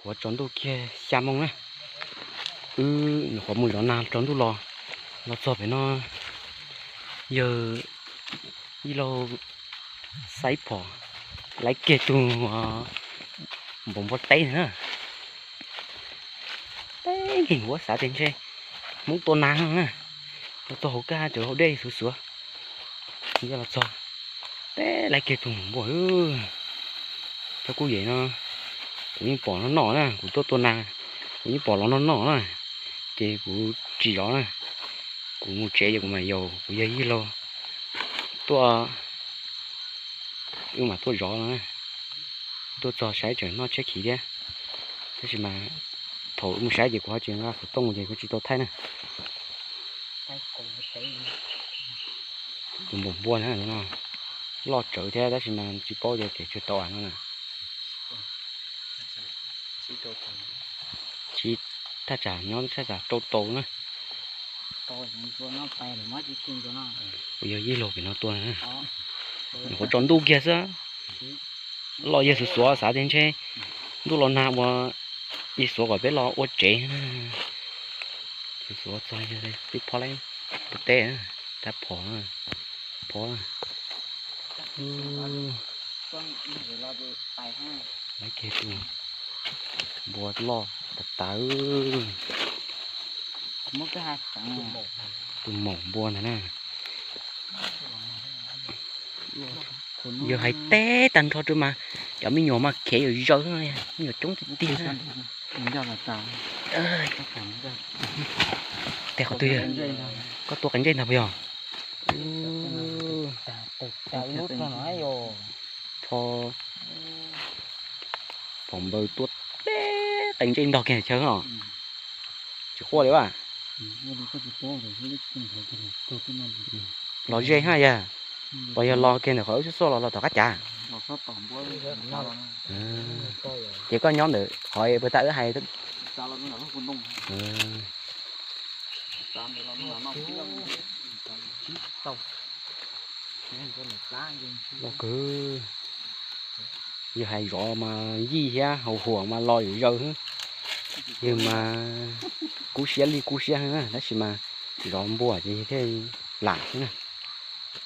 Ua tsaus ntuj kiag xya moo na, wb nyuam qhuav mus zov nag tsaus ntuj los, los txog pem no yawg ib laug xaib phom, laiv kiag tus npaum npua teb na. Teb nkeeg huab xav tias ntshe Hmoob tua nag no na, los txog hauv kaj cov hauv dej xuav xuav, los txog teb laiv kiag tus npaum npua. Cov kuj yem no kuv yeej pom noj noj na, kuv tuaj tua nag kuv yeej pom los noj noj na, ces kuv tsis zov na. Kuv mus tsev ces kuv mam yaum kuv yawg ib laug tuaj, wb mam tuaj zov no. Tuaj txog saib tseem noj tshiab khiv thiab, tab sis mas thaum wb mus saib ces kuv ho tsis nqa xov tooj ces kuv tsis tau thaij na. Tus npaum npua na, loj tsawv thiab tab sis mas tsis paub tias kev tsawg tau no na. Tsis, thaj tsam nyob thaj tsam rau tau na. Kuv yawg ib laug pem no tuaj na. Nyuam qhuav tsaus ntuj kiag xwb, los yawg xuav xuav xav tias ntshe ntuj los nag ua, yawg xuav kom peb los ua tsev. Xuav xuav txog yawg twb phob lawm, npua teb, rab phom, phob. Laiv kiag tus npua loj tas tas. Tus maum npua ntag na. Yawg hais teb tag nrho rau mas cov me nyuam mas khiav yuav zaws, me nyuam coob tiag tiag. Tej qhov twg yog? Koj tua qe ntsej ntag puas yog? Rho phom npaws tua teb qe ntsej ntog kiag chaw os. Tsis quaj li as. Los ze hab yag. Los yog los kiag ntawm qhov wb xub xoj los los tom qab cav. Ces koj nyob ntawm qhov puas tas wb hais. Los kawg. Yog hais zov mas yij thiab haus huam mas los yuav zaws xwb. Yawg mas kub siab li kub siab na, tab sis mas zov npua ces yawg thiaj lam xwb na.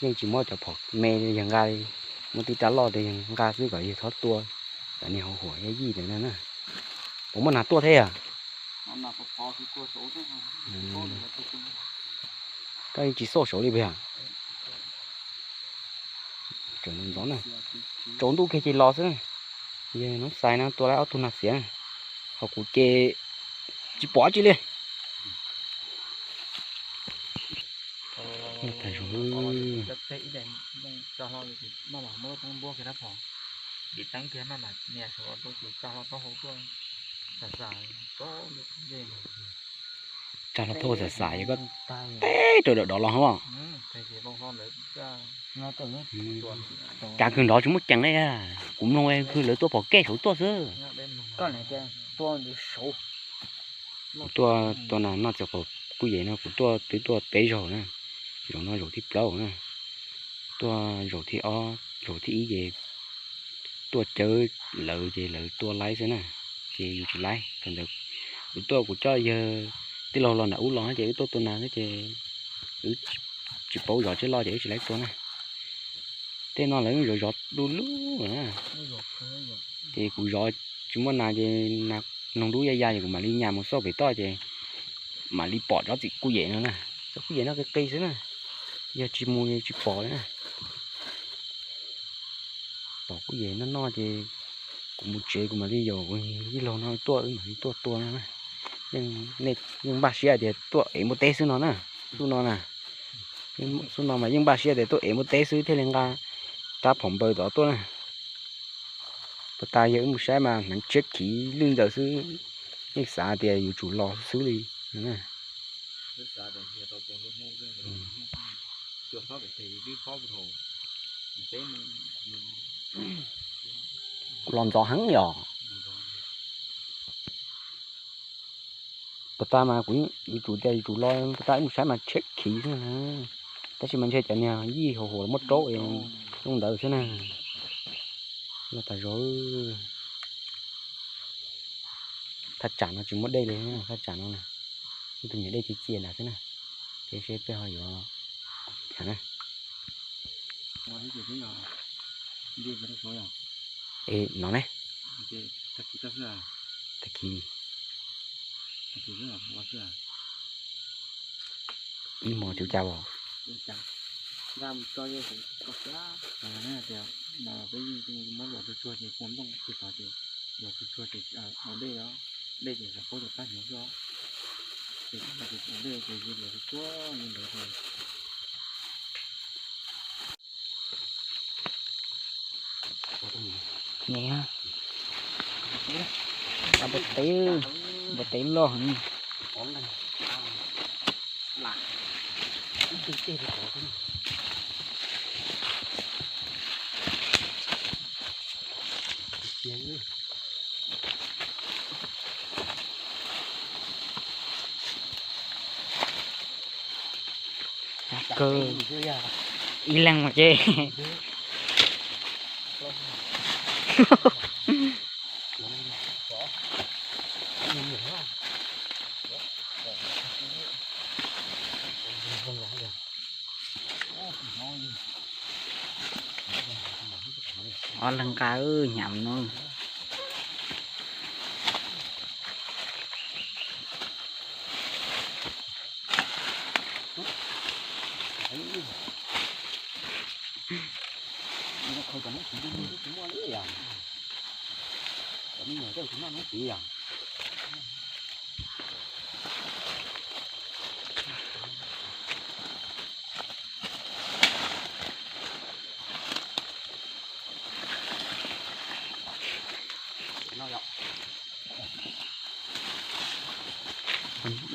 Yeej tsis muab cov phom me yawg nqa li, muab tib rab loj tias yawg nqa xwb kom yawg txhob tua cov niag haus huam yij ntawd na. Puas muaj nas tuaj thiab yog? Koj tsis xauj saud li puas yog? Tsaus ntuj kiag ces los xwb. Yawg Noob Xais no tua lawm ob tug nas xiav, ho kuv ces tsis pom dab tsi li. Tsa hlo tuaj xam xam yog koj teb rau dawm dov los hos. Cas kawg nrov tsis muaj ceem li, kuv mloog kawg lawv tuaj pom kej saud tuaj xwb. Kuv tuaj tua nas noj txiv qaub kuj yem no kuv tuaj twb tuaj peb zaug na, zaum no zaum thib plaub na. Tuaj zaum thib ob, zaum thib ib ces tuaj cawb lawv ces lawv tua laib xwb na, ces yus tsis laib. Thaum ntawd kuv tuaj kuv coj yawg tij laug los nram ub los ces wb tuaj tua nas xwb ces wb tsis paub zov tsiaj loj ces wb tsis laib tua na. Tej no lawv zov zov du lug na, ces kuv zov tsis muaj nas ces nas noog dub ya ya ces kuv mam li nyas mus xauj pem toj ces mam li pom tsob txiv kuj yem no na. Tsob kuj yem no qis qis xwb na, yog tsis mus ces tsis pom li na. Pom kuj yem noj noj ces kuv mus tsev kuv mam li yaum kuv tij laug no tuaj wb mam li tuaj tua no na. Yeej npaj siab tias tuaj ev npua teb xwb no na, xub no na. Xub no mas yeej npaj siab tias tuaj ev npua teb xwb thiaj li nqa rab phom npaws tod tuaj na. Puas tas yog wb mus saib mas hneev tshiab khiv lwj ntxaws xwb, yeej xav tias yuav tsum los xwb li. Los ntxov heev yom. Puas tas mas kuv yuav tsum tias yuav tsum los, puas tas wb mus saib mas tshiab khiv xwb na. Tab sis mas ntshe cov niag yij haus huam muab raub es zoo ntawd xwb na. Los tas zog. Thaj tsam no tsis muaj dej li, thaj tsam no na, ib tug nyuag dej ciaj ciaj nrad xwb na. Ces seb peb ho yuav cas na. Es no ne, tag kis ib hmos cuv cas os. Nws, npua teb, npua teb loj heev. Kawg ib leeg mas ces ob leeg nqa nyam no.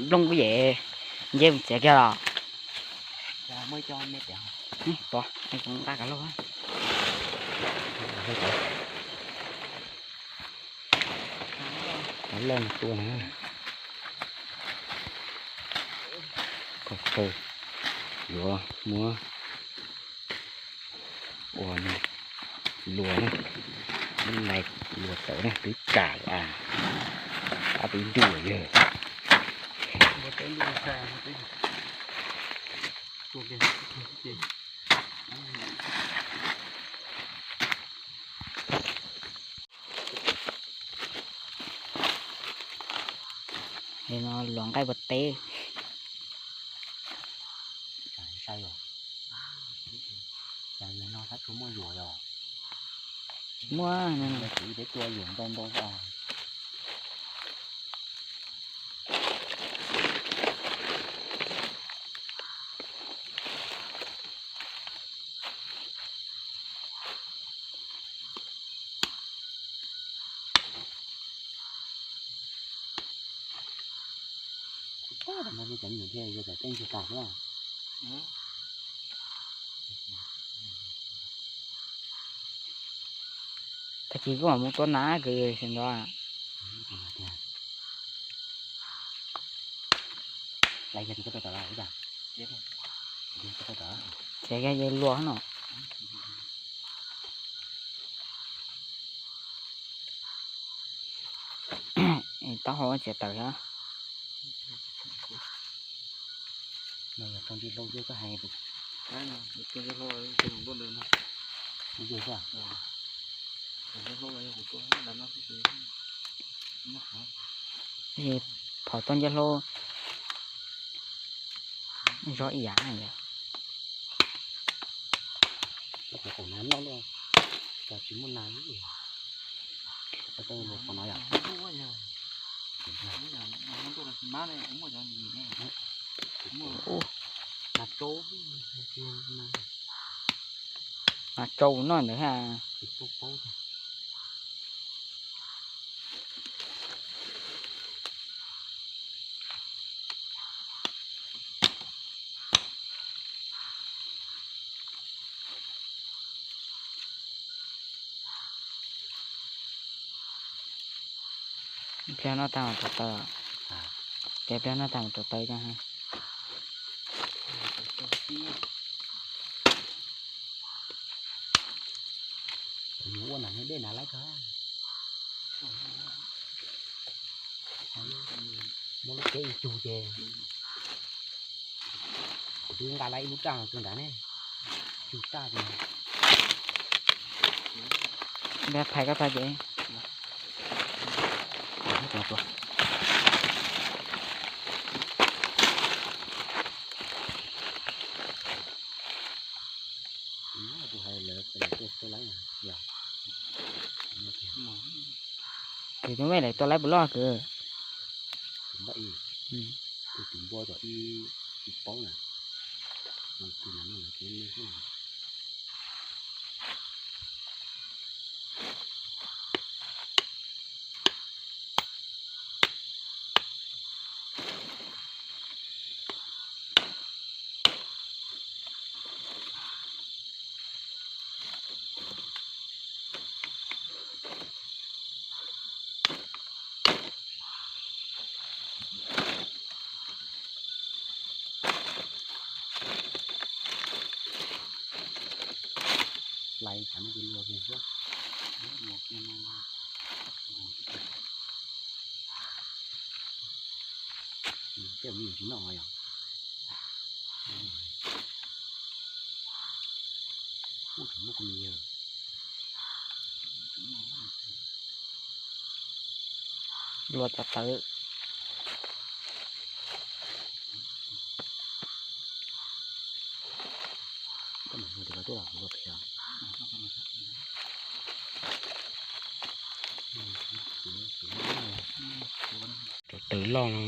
Nplooj kuj yem, nce mus txiav kiag los. Pov, kuv nqa kav lauj. Loj tua na. Koj khaws yuav muab ua luas na, lub nais luas tawm na, twb kam a, ab peb ntuj yawg. No luas nqaij npua teb. Muaj, peb tua yuam ntau ntau. Kuv pom no cov nyuam thiaj yog cov tej ntsis tas xwb. Tag kis kuj mam mus tua nas kws xwm ntxov. Txiav kiag yawg luas no. Taub hau txiav tawm thiab. Phom toj ncauj hlaub zog ib yam na yog. Mas tsau no ntawd ha. Pliag no tag mus rau taw. Ces pliag no tag mus rau taw cov. Ua na dej na lawm kawg. Muab lub tsheb ib cug ces kuv twb nqa lawm ib lub raj los rau nrad ne. Cug raj ces phais koj tag ces. Ces tus me lawm tua laib puas loj kawg. Lais tshav no ces luag kiag xwb. Tej me nyuam tsis noj yog. Ub, tseem muaj kuv niam yawg. Luag tawv tawv. Cov tawv loj no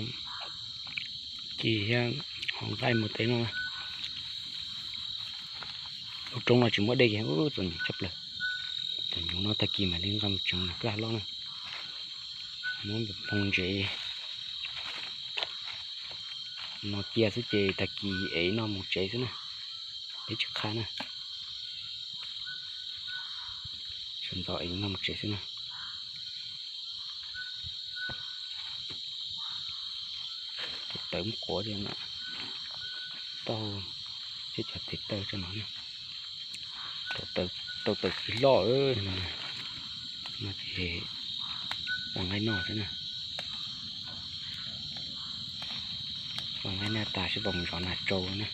ci thiab ho nqaij mus teb no. Lub roob no tsis muaj dej ces ub txom nyem tshaj plaws. Txom nyem no tag kis mam li nqa mus tsev na, kwj ha loj na. Muab npoo ntsev no cia xwb ces tag kis ev noj mus tsev xwb na. Peb tsis qha na. Sawv ntxov ev noj mus tsev xwb na. Tes taw muab quav li no, tau cov tes taw rau no. Tau taw ci loj no, no ces ua nqaij noj xwb na. Ua nqaij noj tas sib pom zov nas tsau na.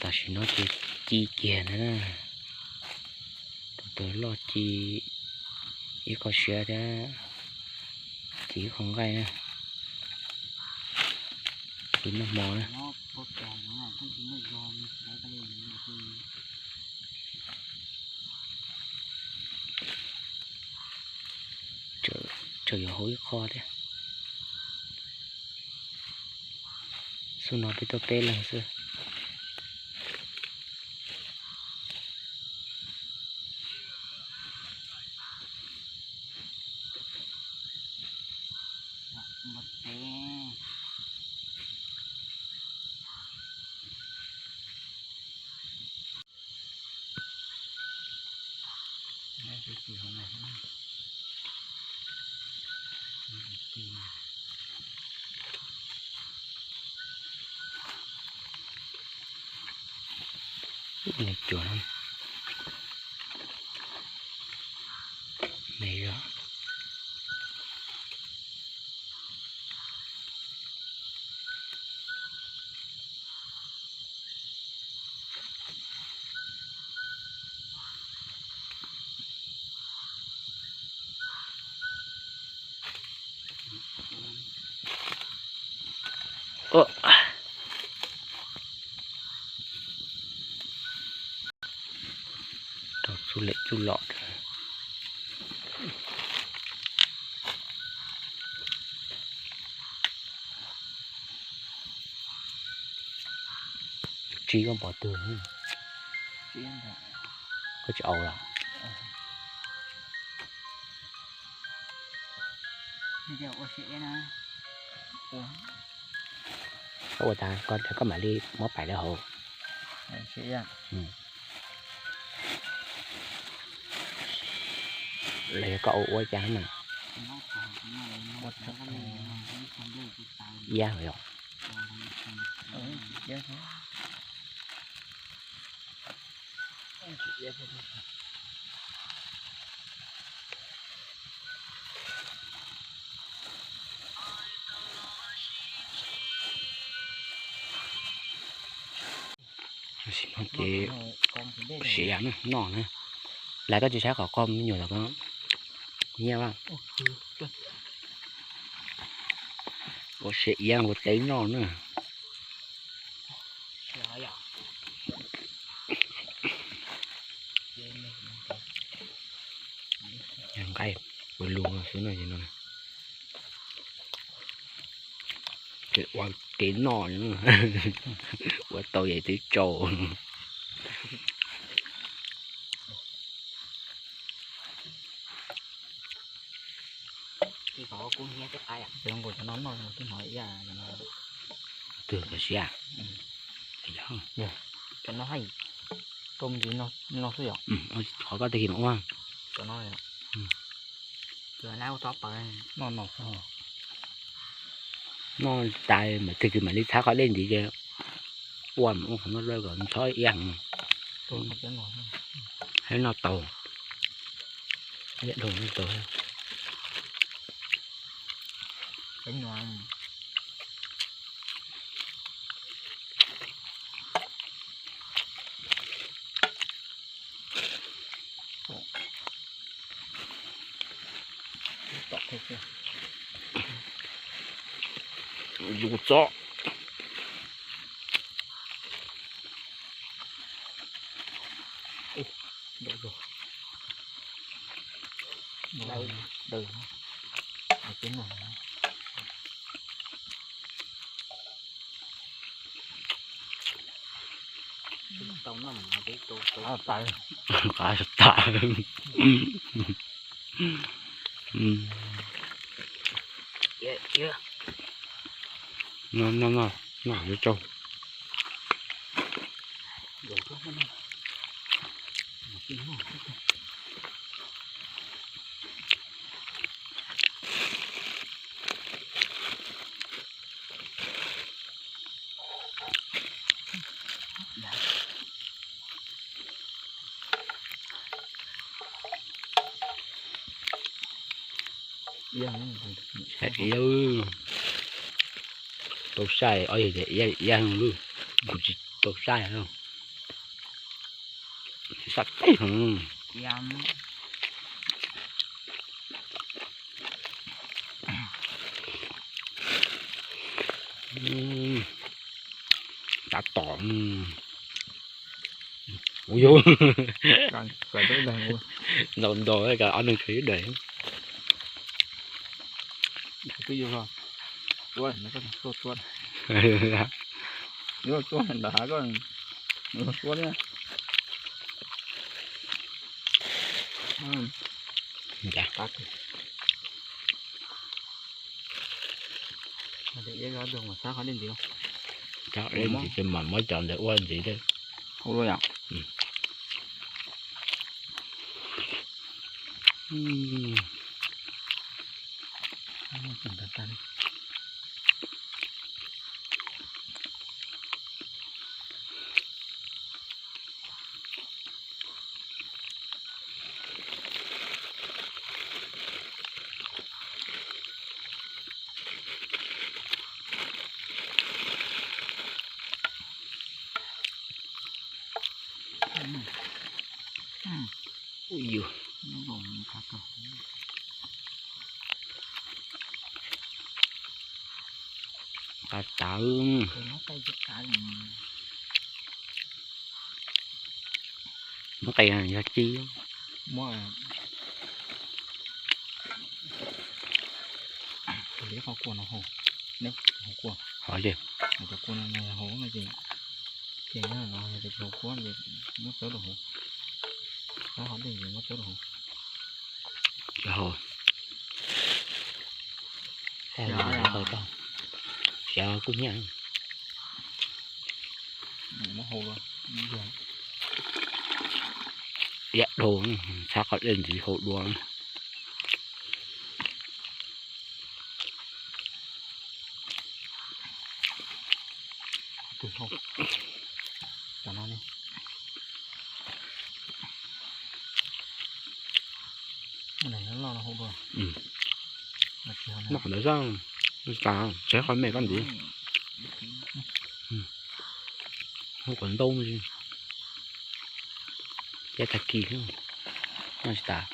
Tam sim no ces ci kiag ntag na. Tus taw loj ci ib qho siav thiab ci ib qho nqaij na. Ci noj hmo na. Tseem yuav hau ib qho thiab. Xub no peb tuaj peb leeg xwb. Nws cuag no, nws yog. Rau txuj lem txuj lom. Tsis koj pom twg? Koj tsis aus los? Koj ua tas koj mam li muab pais rau hauv. Los yog koj ua ua cas na? Iab los yog? Ces siav noj na. Lawv koj tsis saib qhov qo me nyuam los ko nyiaj. Ua siav iab ua teb noj na. Nqaij ua luag xwb no. Ces ua kev noj, ua tau yam twb tsau. Twg siab? Cov no haj rau ntxiv no xwb yom. Qhov koj tag kis mas ua. Cov no, noj tas mas twg kis mam li txhab qhov dej ntxiv ces ua mas ua qhov no kom ntxhov iab heev. Noj tau, ib dhau noj tau. Yus txob. Qab tas. No no no, no yuav tsau. Iab, tau saib ob yam tias iab iab, kuv tsis tau saib. Sab teb heev. Tab tom. Ua yog ntaus ntaus ob neeg sawv daws. Twb yog, tuaj, tuaj, tuaj ntawm hav koj, tuaj thiab. Cov ntxiv ces mam muab cov ntawd ua ntxiv thiab. Ui yus, qab tas. Muab qe yog ci. Muab qhov kua no haus, haus kua, cov kua no haus no ces, ces no ces haus kua ces muab txawb rau hauv, muab qhov dej ces muab txawb rau hauv. Haus, siav kuj nyiam. Iab dhau, txhab qhov dej ntxiv haus dua. Noj qhov ntawd xwb, tas, tsis qhov me koj ntxiv. Haus kom ntau li. Caij tag kis, noj tsis tas.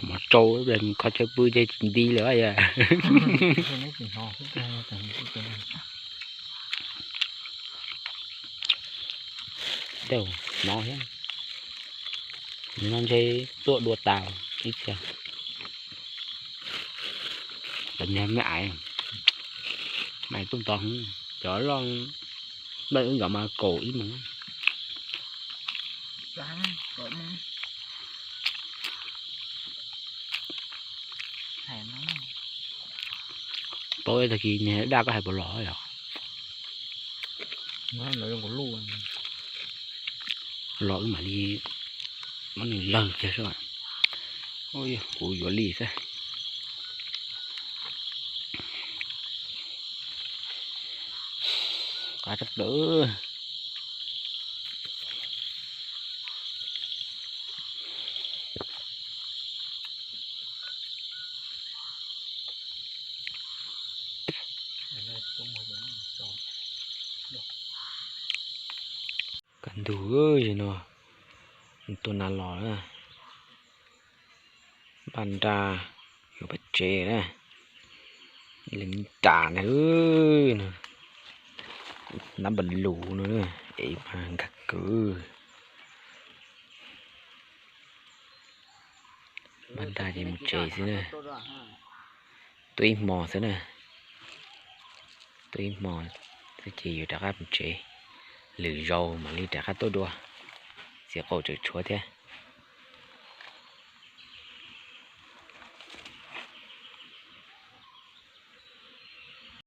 Mov tsau, kho chaw pw ces tsis nti lawm yom. Tej hnov thiab, nws no ntshe tuaj dua tas ib txhia. Cov niag me ais, me ais tuaj ntau, cov loj, npaj wb nkawd mas kaum ib moos. Paub tag kis niag daj koj hais puas los yom? Los wb mam li muab nws lawg kiag xwb. Kuv yuav li xwb. Qab tshaj plaws. Kaj ntug no, tua nas los na. Npaj nra yuav pem tsev na. Ib leeg ib nra ntag. Nab npas lus no, es mas nkag kwv. Npaj nra ces mus tsev xwb na. Tuaj ib hmo xwb na. Tuaj ib hmo xwb ces yuav rov qab mus tsev. Lwm zaus mam li rov qab tuaj dua. Txiv qaub tseem tshuav thiab.